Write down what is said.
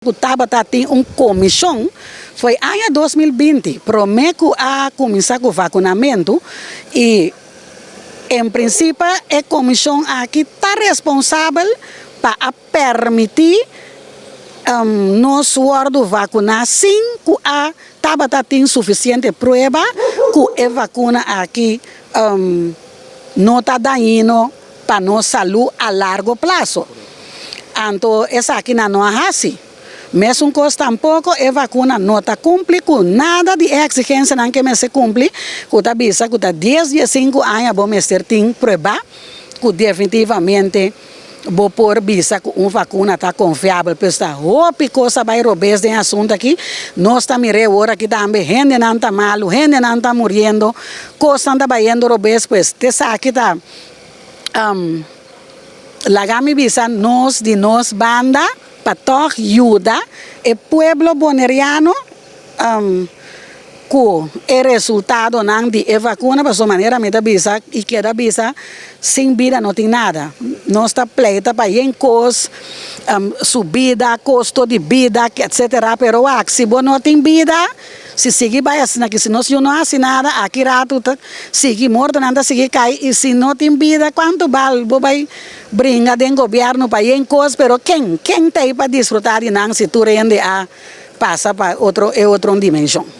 Ku tabata tin un komishon foi aña 2020 promé ku a kuminsá ku vakunamentu i en prinsipe e komishon aki ta responsabel pa a permití nos wòrdu vakuná sin ku a tabata tin sufisiente prueba ku e vakuna aki no ta dañino pa nos salú a largo plaso. Anto esaki nan no a hasi. Mesun kos tampoko e vakuna no ta kumpli ku nada di e eksigensianan ke mester kumpli, ku ta bisa ku ta dies diesinku aña bo mester tin prueba ku definitivamente bo por bisa ku un vakuna ta konfiabel. Pues ta hopi kos a bai robes den e asuntu aki. Nos ta mira e ora aki tambe hendenan ta malu, hendenan ta muriendo, kosnan ta bayendo robes, pues t'esaki ta. Laga mi bisa nos di nos banda pa tòg yuda e pueblo boneriano ku e resultadonan di e vakuna, pasobra manera mi ta bisa i keda bisa sin bida no tin nada. Nos ta pleita pa yen kos, subida, kosto di bida, etsetera, pero wak si bo no tin bida. Si sigui bai asina ki si nos yu no hasi nada aki ratu ta sigui mortonan ta sigui kai i si no tin bida kuantu bal bo bai bringa den gobierno pa yen kos pero ken ken ta ei pa disfruta di nan si tur hende a pasa pa otro e otro dimenshon.